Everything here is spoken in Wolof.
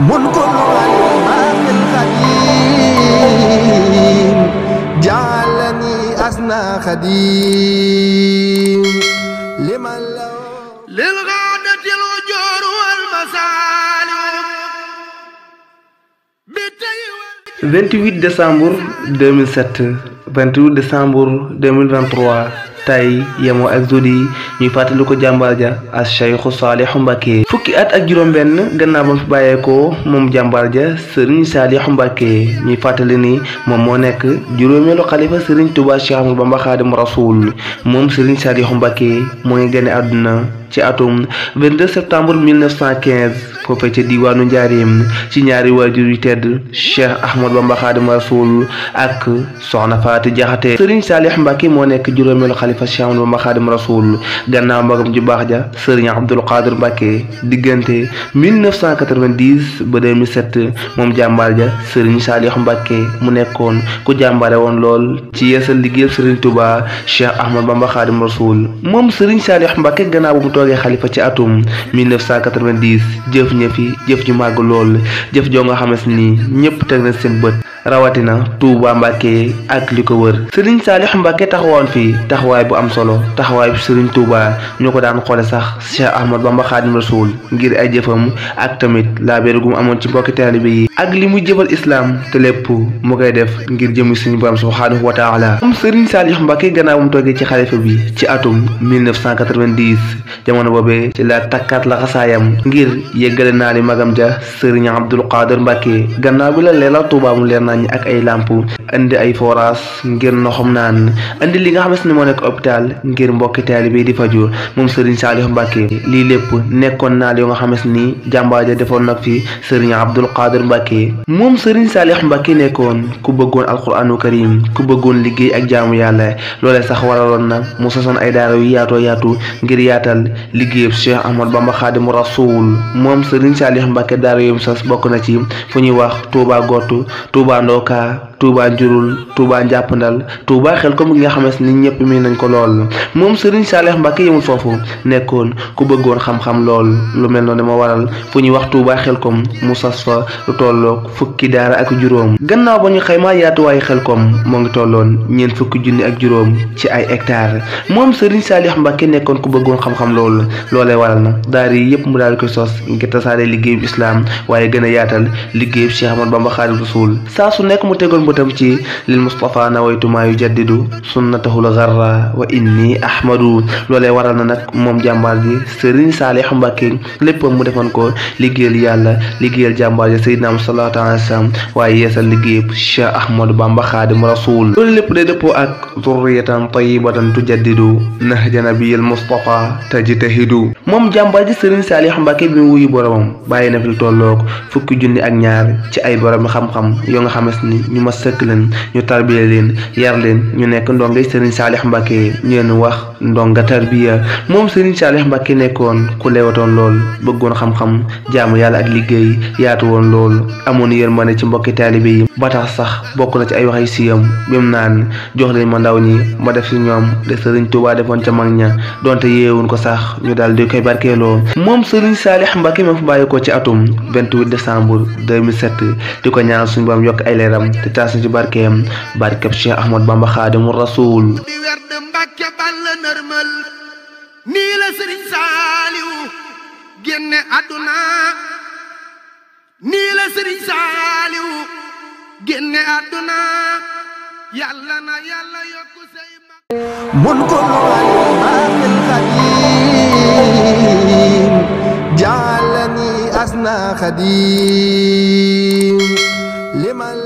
من كل الباقي القديم جعلني أسنى خديم لمن له للغادة الأجور والمسالك 28 décembre 2007 28 décembre 2023 tay yemoo ak jeudi ñuy fàttali ko jàmbaar ja as Cheikh Saliou Mbacké fukki at ak juróom benn gannaaw ba mu fi bàyyeekoo moom jàmbaar ja Serigne Saliou Mbacké ñuy fàttali ni moom moo nekk juróomeelu xalifa Serigne Touba Cheikh Ahmadou Bamba Khadimu Rasoul moom Serigne Saliou Mbacké moo ngi génne àdduna ci atum 22 septembre 1915 foofee ca diwaanu Njaaréem ci ñaari waajur yu tedd Cheikh Ahmadou Bamba Khadimu Rasoul ak Soxna Faati Jaxate Serigne Saliou Mbacké moo nekk juróomeelu xalifa Cheikh Ahmadou Bamba Khadimu Rasoul gannaaw magam ju baax ja Serigne Abdoul Qadir Mbacké diggante 1990 ba 2007 moom jàmbaar ja Serigne Saliou Mbacké mu nekkoon ku jàmbaare woon lool ci yeesal liggéeyal Serigne Touba Cheikh Ahmadou Bamba Khadimu Rasoul moom Serigne Saliou Mbacké gannaaw bu mu toogee xalifa ci atum 1990 jëf jëf ju màgg lool jëf joo nga xamante ni ñëpp teg na seen bët rawatina Touba Mbacké ak li ko wër Serigne Saliou Mbacké taxawoon fi taxawaay bu am solo taxawaay bu Serigne Touba ñu ko daan xoole sax Cheikh Ahmadou Bamba Khadimu Rasoul ngir ay jëfam ak tamit laabeeru gu mu amoon ci mbokki taalibe yi ak li muy jëfal islam te lépp mu koy def ngir jëmi suñu borom subhanahu wa taala moom Serigne Saliou Mbacké gannaaw mu toogee ci xalifa bi ci atum 1990 jamono boobee ci la takkaat la xasaayam ngir yeggale naa li magam ja Serigne Abdoul Qadir Mbacké gannaaw bi la leelal Touba mu leer nañ ak ay lamp andi ay forage ngir noxam naan andi li nga xamante ni moo nekk hôpital ngir mbokki taalibe di faju moom Serigne Saliou Mbacké lii lépp nekkoon naa yoo nga xamante ni jàmbaar ja defoon nag fi Serigne Abdoul Qadir Mbacké moom Serigne Saliou Mbacké nekkoon ku bëggoon alquranu karim ku bëggoon liggéey ak jaamu yàlla loolee sax waraloon na mu sosoon ay daara yu yaatu ngir yaatal liggéeyub Cheikh Ahmadou Bamba Khadimu Rasoul moom Serigne Saliou Mbacké daara yooyu sos bokk na ci fu ñuy wax Touba Gottu Touba Ndoka Touba Njurul Touba Njàppandal Touba Xelkom gi nga xamante ni ñëpp mi nañ ko lool moom Serigne Saliou Mbacké yemul foofu nekkoon ku bëggoon xam-xam lool lu mel noonu moo waral fu ñuy wax Touba Xelkom mu sas fa lu tolloog fukki daara ak juróom gannaaw ba ñu xaymaa yaatuwaayu Xelkom moo ngi tolloon ñeent fukki junni ak juróom ci ay hectares moom Serigne Saliou Mbacké nekkoon ku bëggoon xam-xam lool loolee waral na daara yi yëpp mu daal koy sos ngir tasaare liggéeyub islam waaye gën a yaatal liggéeyub Cheikh Ahmadou Bamba Khadimu Rasoul saa su nekk mu tegoon bëtam ci lil Mustafa nawaytu maa yujaddidu sunnatahul gharra wa inni ahmadu loolee waral na nag moom jàmbaar ji Serigne Saliou Mbacké léppam mu defoon ko liggéeyal yàlla liggéeyal jàmbaar ji Seydina Muhammad sallallahu alayhi wa sallam waaye yeesal liggéeyub Cheikh Ahmadou Bamba Khadimu Rasoul loolu lépp day dëppoo ak zurriyatan tayyibatan tujaddidu nahja nabiyil Mustafa tajtahidu moom jàmbaar ji Serigne Saliou Mbacké bi mu wuyu boromam bàyyi na fi lu tolloog fukki junni ak ñaar ci ay borom xam-xam yoo nga xamante ni ñu ma sëkk leen ñu tarbiya leen yar leen ñu nekk ndongay Serigne Saliou Mbacké ñu leen wax ndonga tarbiya moom Serigne Saliou Mbacké nekkoon ku leewatoon lool bëggoon xam-xam jaamu yàlla ak liggéey yaatu woon lool amoon yërmande ci mbokki taalibe yi ba tax sax bokk na ci ay waxay siyam bim naan jox leen ma ndaw ñi ma def ci ñoom de Serigne Touba defoon ca mag ña donte yeewuñ ko sax ñu daal di koy barkeeloo moom Serigne Saliou Mbacké ma fa bàyyi ko ci atum 28 décembre 2007 di ko ñaan suñu borom yokk ay leeram te taas ci barkeem barkeb Cheikh Ahmadou Bamba Khadimu Rasoul di werd Mbacké balla nërmal nii la Serigne Saliou génne àdduna nii la Serigne Saliou génne àdduna yàlla na yàlla yokku say mun ko baaqil xadim jaalani asna xadim liman